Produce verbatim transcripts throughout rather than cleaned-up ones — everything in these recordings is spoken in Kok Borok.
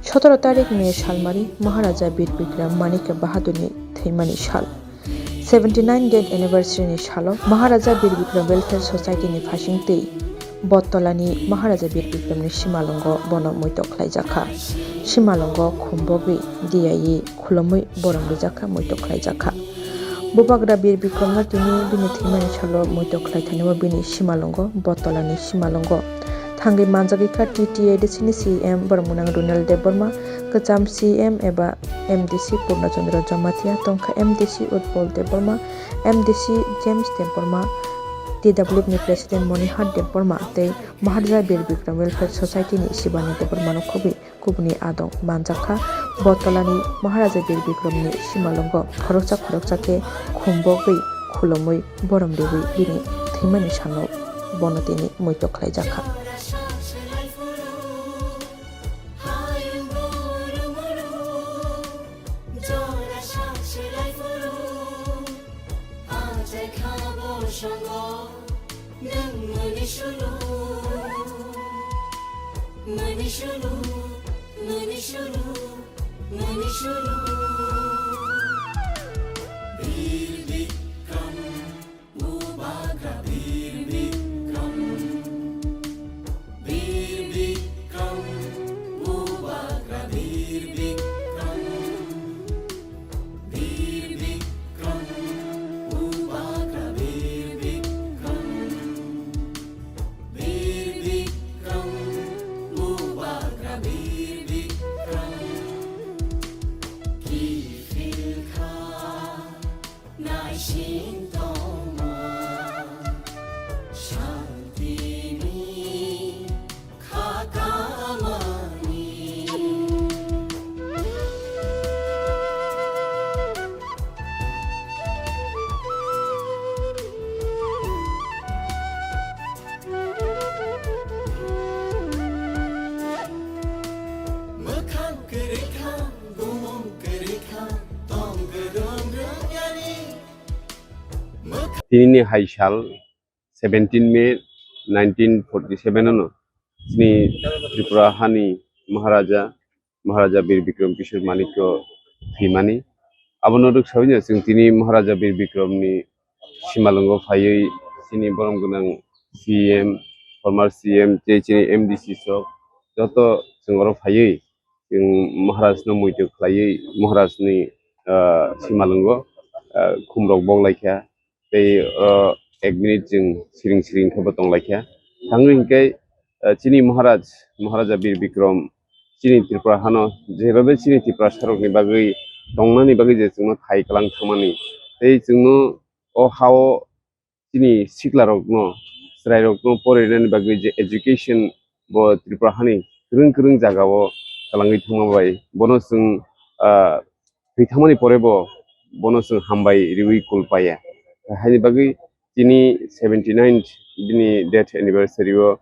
Sotoro tarik May salmari Maharaja Bir Bikram Manikya Bahadurni thwimani sal. Seventy nine death anniversary ni salo Maharaja Bir Bikram Welfare Society ni phasing twi Bottola ni Maharaja Bir Bikram ni simalwngo bono muitok khlaijakha. Simalwngo khumbogwi diyayi khulumwi borom rijakha, muitok khlaijakha. Bubagra Bir Bikramno tini bini thwimani salo muitok khlai thanio bini simalwngo, Bottola ni simalwngo thangwi manjagwi kha T T A D C ni C M borok mwnang Runal Debbarma, kwcham C M eba M D C Purna Chandra Jamatia, tongkha M D C Utpal Debbarma, M D C James Debbarma, T W F ni President Monihar Debbarma tei Maharaja Bir Bikram Welfare Society ni Shivani Debbarmano khobwi kubuni adong manjakha. Botolani Maharaja Bir Bikramni simalwngo khoroksa khoroksa khe khumbogwi khulumwi borom riwi bini thwimani salo bono tini muitok khlaijakha. Tini ni hai sal seventeen May nineteen forty seven ano chini Tripura hani Maharaja, Maharaja Bir Bikram Kishore Manikya thwimani. Abono rwksawi no chwng tini Maharaja Bir Bikram ni simalwngo phaiwi chini borom gwnang C M, former C M tei chini M D C sok joto chwng oro phaiwi chwng Maharaj no muitu khlaiwi Maharaj ni, ah, simalwngo, ah, khumrok bok laikha. Tei oro ek minute chwng siring siring khe bo tong laikha. Thangwi hinkhe, ah, chini Maharaj, Maharaja Bir Bikram chini Tripura hano jeba bai chini Tiprasa rokni bagwi tongnani bagwi je chwngno thai kwlang thangmani tei chwngno o hao chini siklarokno, chwrairokno porinani bagwi je education bo Tripura hani kwrwng kwrwng jagao kwlangwi thangma bai bono chwng, ah, thwi thangmani pore bo bono chwng hambai riwi kul paiya. Haini bagwi tini seventy nine bini death anniversary o,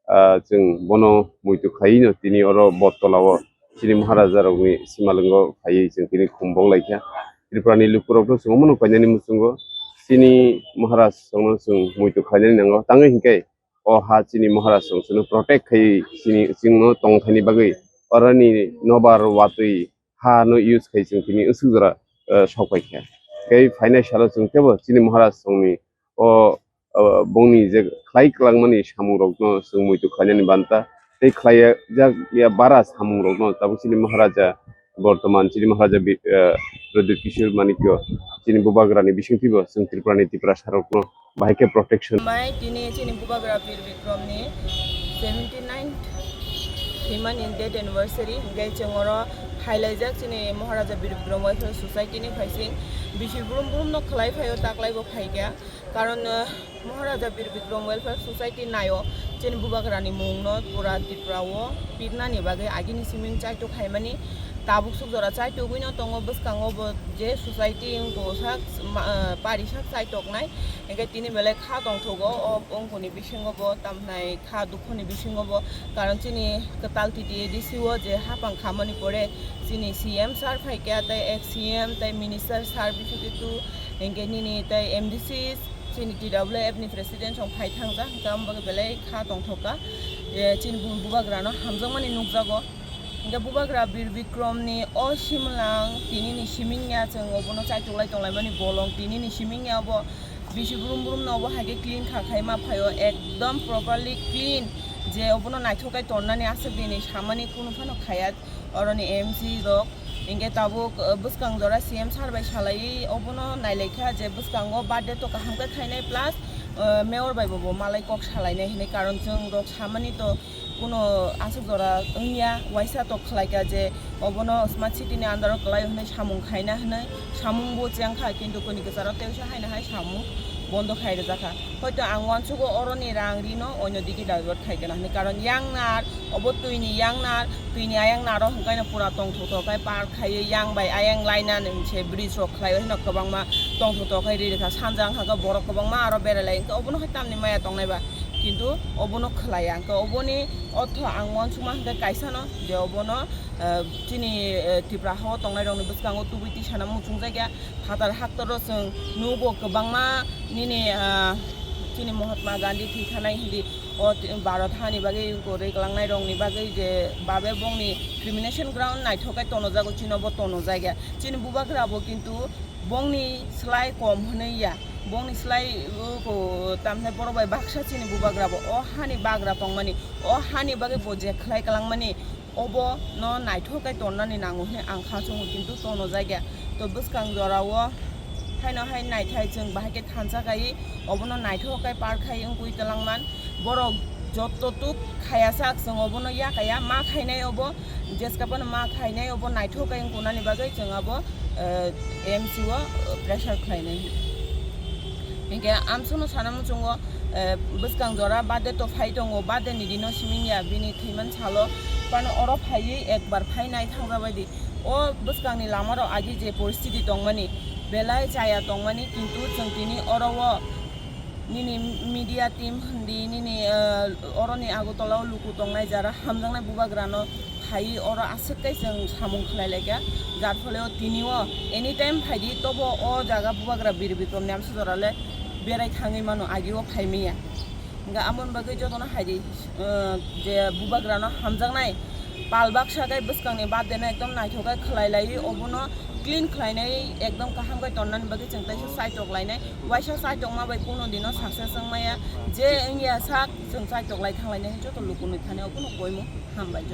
ah, chwng bono muitu khlaiwi no tini oro Bottola o chini Maharaja rokni simalwngo phaiwi chwng tini khum bok laikha. Tripura ni lukurokno chwng omono painani muchungo chini Maharaj rokno chwng muitu khlainani nango. Tangwi hinkhe o ha chini Maharaj rok chwngno protect khaiwi chini, chwngno tongthaini bagwi oroni nobar watwi ha no use khai chwng tini aswk jora, eh, sok paikha. Tei phainai salo chwng teibo chini Maharaj rokni o, o, bongni je khlai kwlangmani samungrokno chwng muitu khlainani banta tei khlaiya jak ya bara samungrokno tabuk chini Maharaja bortoman chini Maharaja bi-, eh, Pradyut Kishore Manikya chini bubagrani bisingtwibo chwng Tripurani Tiprasa rokno bahai khe protection. Mai tini chini bubagra Bir Bikramni seventy nine thwimani death anniversary, hinkhe chwng oro phailaijak chini Maharaja Bir Bikram Welfare Society ni phaising bisi brum brum no khlai phaio, taklai bo phaikha. Karon, eh, Maharaja Bir Bikram Welfare Society naio chini bubagrani mungno pura Tripura o pirnani bagwi agini siming chaitok khaimani, tabuk suk jora chaitogwi no tongo, bwskango bo je society wngkha sak ma-, eh, parisak chaitoknai, hinkhe tini belai kha tongthogo o wngkuni bisingo bo tamhnai kha dukhoni bisingo bo, karon chini kwtal T T A D C o je hapang khamani pore chini C M sir phaikha tei ex C M tei minister sir bisingo tu hinkhe nini tei M D C Chini T W F ni president song phai thangjak, hwnkhe amo bagwi belai kha tongthok kha. Eh, chini bu-, bubagrano hamjakmani nukjago. Hwnkhe bubagra Bir Bikrom ni o simlang tini ni siming ya, chwng obono chaitok lai tong laimani bolong tini ni siming ya, obo bisi brum brum no obo hai khe clean kha khai ma phaio, ekdom properly clean, je obono naithok khe tonnani aswk dini samani kunu phano khaya. Oroni M C rok, hingke tabuk, uh, bwskang jora C M sir bai salai obono nailaikha je bwskango birthday to kaham khe khainai plus, uh, mayor bai bo, bo malai kok salainai hinui, karon chwng rok samani to kuno aswk jora wngya, waisa to khlaikha je obono smart city ni under o kwlai hinui samung khaina hinui samung bo chengkha, kintu kuni kwcharo tei wngsa haino hai samung bondo khai rijak kha. Hoito ang uansukgo oroni rang rino oino digi divert khai kena hinui, karon yang nar obo twi ni yang nar, twi ni ayang naro hwnkhe no pura tongthok thok khai park khai yang bai ayang laina ni se bridge rok khlai hino kwbangma tongthok thok khai ri rikha, sanja wngkha khe borok kwbangma aro berai lai hwnkhe obono hai tamni maya tongnai ba, kintu obono khlai ya hwnkhe oboni ortho ang uansukma hwnkhe kaisa no je obono, eh, chini, eh, Tripura ha o tongnai rok ni bwskango tubui twi sana muchung jak ya. Phatar haktoro chwng nugo kwbangma nini, ah, chini Mahatma Gandhi thwi thanai hindi o t-, Bharat hani bagwi kwrwi kwlangnai rokni bagwi je babe bongni cremation ground naithok khe tono jago, chino bo tono jagya. Chini bubagra bo kintu bongni slai kom hwnwi ya, bongni slai, uh, ko-, tamhinai borok bai baksa chini bubagra bo o hani bagra tongmani, o hani bagwi bo je khlai kwlangmani, obo no naithok khe tonnani nango hwnwi ang kha chungo, kintu tono jagya. To bwskang jorao haino hai naithai chwng bahai khe thansa khai obono naithok khe par khai wngwi twlangman. Borok jotto tuk khaya sak chwng obono ya kaya ma khainai obo, jeska phano ma khainai obo naithok khe wngkunani bagwi chwng abo, eh, M C o, eh, pressure khlainai. Hinkhe amsukno sana muchungo, eh, bwskang jora birthday to phai tongo, birthday ni dino siming ya bini thwiman salo phano oro phaiwi ekbar phai nai thangjabai di. O bwskangni lamarok agi je poristiti tongmani, belai chaya tongmani, kintu chwng tini oro o nini media team hindi, nini, eh, oroni Agartala o luku tongnai jara hamjaknai bubagrano phaiwi oro aswk khe chwng samung khlai laikha, jar phole o tini o anytime phaidi tobo o jaga bubagra Bir Bikrom ni amsa jora le berai thangwi mano, agi o phai manya. Hingkhe amoni bagwi jotono hai di, eh, je bubagrano hamjaknai pal baksa khe bwskangni birthday no ekdom naithok khe khlai laiwi, obono clean khlainai ekdom kaham khe tonnani bagwi chwng teisa saitok lainai, waisa saitokma bai kuno dino success wngmaya, je wngya sak chwng saitok lai thang lainai joto luku nui thani obono koimung hambai.